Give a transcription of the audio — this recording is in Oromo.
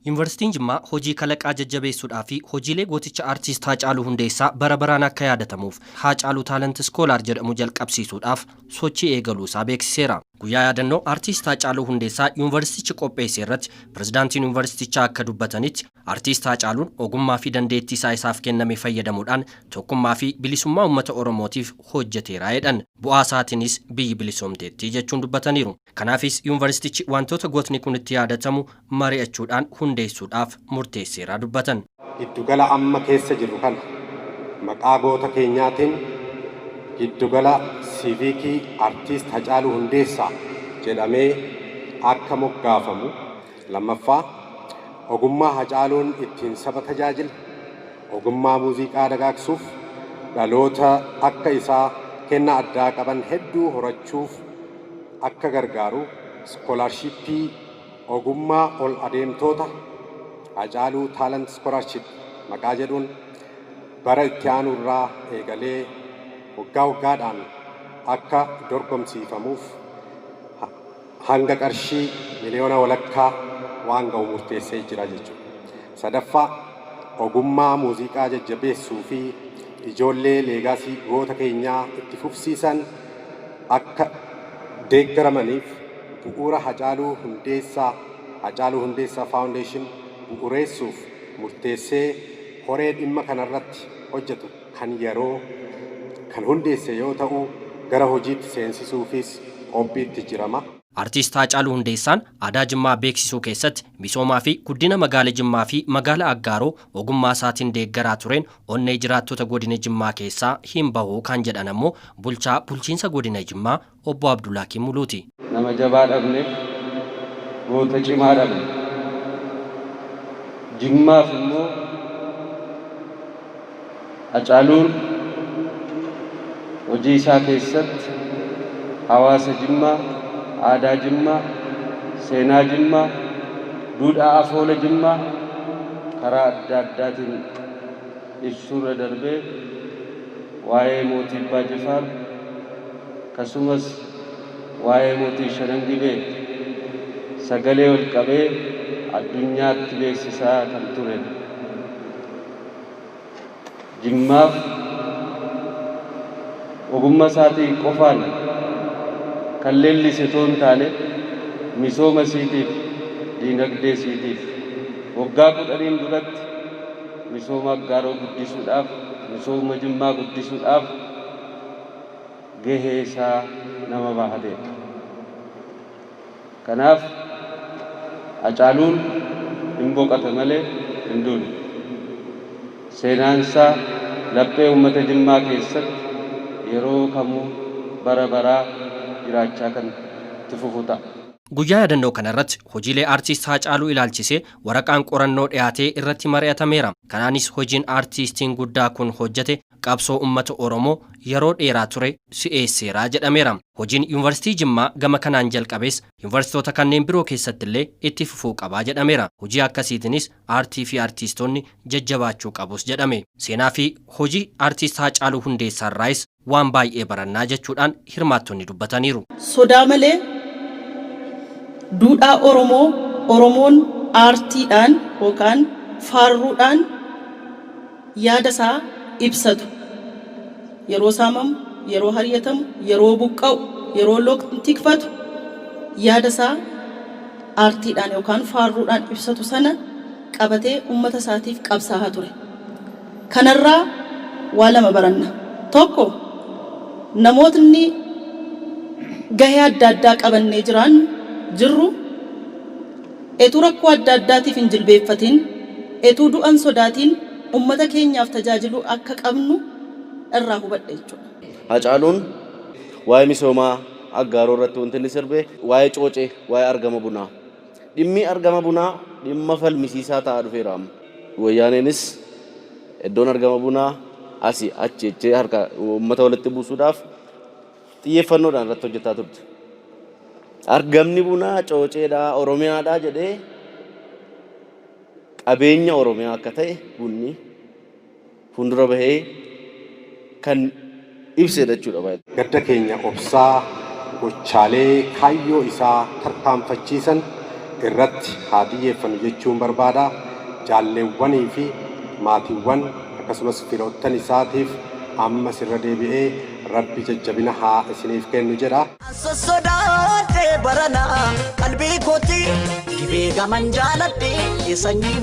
Yuunivarsiitiin Jimmaa hojii kalaqaa jajjabeessuudhaa fi hojiilee gooticha Aartist Haacaaluu Hundeessaa bara baraan akka yaadatamuuf Haacaaluu Talent Scholar jedhamu jalqabsiisuudhaaf sochii eegaluu isaa beeksiseera. Guyyaa yaadannoo Aartist Haacaaluu Hundeessaa yuunivarsiitichi qopheesse irratti pirezidaantiin yuunivarsiitichaa akka dubbatanitti, Aartist Haacaaluun ogummaa fi dandeettii isaa isaaf kenname fayyadamuudhaan tokkummaa fi bilisummaa uummata Oromootiif hojjeteera jedhan. Bu'aa isaatiinis biyyi bilisoomteetti jechuun dubbataniiru. Kanaafis yuunivarsiitichi wantoota gootni kun itti yaadatamu mari'achuudhaan hundeessuudhaaf murteesseera dubbatan. Giddugala amma keessa jirru kana maqaa goota keenyaatiin Giddugala Siiviikii Artiist Hacaaluu Hundeessaa jedhamee akka moggaafamu, lammaffaa, ogummaa Hacaaluun ittiin saba tajaajile, ogummaa muuziqaa dagaagsuuf, dhaloota akka isaa kennaa addaa qaban hedduu horachuuf akka gargaaru iskoolaarshiippii ogummaa ol adeemtoota Hacaaluu Talent Scholarship maqaa jedhuun bara itti aanu irraa eegalee waggaa waggaadhaan akka dorgomsiifamuuf hanga qarshii 1.5 miliyoona waan ga'u murteessee jira jechuudha. Sadaffaa, ogummaa muuziqaa jajjabeessuu fi ijoollee legacy goota keenyaa itti fufsiisan akka deeggaramaniif bu'uura Hacaaluu Hundeessaa, Hacaaluu Hundeessaa Foundation, bu'uureessuuf murteessee horee dhimma kanarratti hojjetu kan yeroo kan hundeesse yoo ta'u, gara hojiitti seensisuufis qophiitti jirama. Artiist Haacaaluu Hundeessaan aadaa Jimmaa beeksisuu keessatti misoomaa fi guddina magaala Jimmaa fi magaala Aggaaroo ogummaa isaatiin deeggaraa tureen onnee jiraattota godina Jimmaa keessaa hin bahu kan jedhan ammoo bulchaa bulchiinsa godina Jimmaa obbo Abdullaakiin Muluuti. Nama jabaa dhabne, goota cimaa dhabne. Jimmaaf immoo Hacaaluun hojii isaa keessatti hawaasa Jimmaa, aadaa Jimmaa, seenaa Jimmaa, duudhaa afoola Jimmaa karaa adda addaatiin ibsuurra darbee waa'ee mootii Abbaa Jifaar, akkasumas waa'ee mootii Shanan Gibee sagalee ol qabee addunyaatti beeksisaa kan turedha. Jimmaaf ogummaa isaatiin qofaan kan leellise otoo hin taane, misooma isiitiif, diinagdee isiitiif waggaa 10n duratti misooma Aggaaroo guddisuudhaaf, misooma Jimmaa guddisuudhaaf gahee isaa nama bahateedha. Kanaaf Hacaaluun hin boqate malee hin duune. Seenaan isaa laphee uummata Jimmaa keessatti yeroo kamuu bara baraa jiraachaa kan itti fufu ta'a. Guyyaa yaadannoo kana irratti hojiilee aartist Haacaaluu ilaalchisee waraqaan qorannoo dhiyaatee irratti mari'atameera. Kanaanis hojiin aartistiin guddaa kun hojjete qabsoo uummata Oromoo yeroo dheeraa ture si'eesseera jedhameera. Hojiin Yuunivarsiitii Jimmaa gama kanaan jalqabees yuunivarsiitoota kanneen biroo keessatti illee itti fufuu qabaa jedhameera. Hojii akkasiitiinis aartii fi aartistoonni jajjabaachuu qabus jedhame. Seenaa fi hojii aartist Haacaaluu Hundeessaa irraayis waan baay'ee barannaa jechuudhaan hirmaattonni dubbataniiru. Sodaa malee duudhaa Oromoo, Oromoon aartiidhaan yookaan faarruudhaan yaada isaa ibsatu, yeroo saamamu, yeroo haryatamu, yeroo buqqa'u, yeroo loon tikfatu, yaada isaa aartiidhaan yookaan faarruudhaan ibsatu sana qabatee ummata isaatiif qabsaa'aa ture. Kanarraa waa lama baranna. Tokko, namootni gahee adda addaa qabannee jiraan jirru etuu rakkoo adda addaatiif hin jilbeeffatin, etuu du'an sodaatiin ummata keenyaaf tajaajiluu akka qabnu irraa hubadhe jechuudha. Hacaaluun waa'ee misoomaa Aggaaroo irratti wanti inni sirbe waa'ee coocee, waa'ee argama bunaa. Dhimmi argama bunaa dhimma falmisiisaa ta'aa dhufeera amma. Wayyaaneenis iddoon argama bunaa asii achi jechee harka uummata walitti buusuudhaaf xiyyeeffannoodhaan irratti hojjetaa turte. Argamni bunaa cooceedhaa, Oromiyaadhaa jedhee, qabeenya Oromiyaa akka ta'e bunni fuuldura bahee kan ibsedha jechuudha. Gadda keenya obsaa gochaalee kaayyoo isaa tarkaanfachiisan Irratti haa xiyyeeffannu jechuun barbaada. Jaalleewwanii fi maatiiwwan akkasumas firoottan isaatiif ammas irra deebi'ee Rabbi jajjabina haa isiniif kennu jedha. Sossodaadhee barana qalbii kooti dhibee gaman jaaladhe sanyii.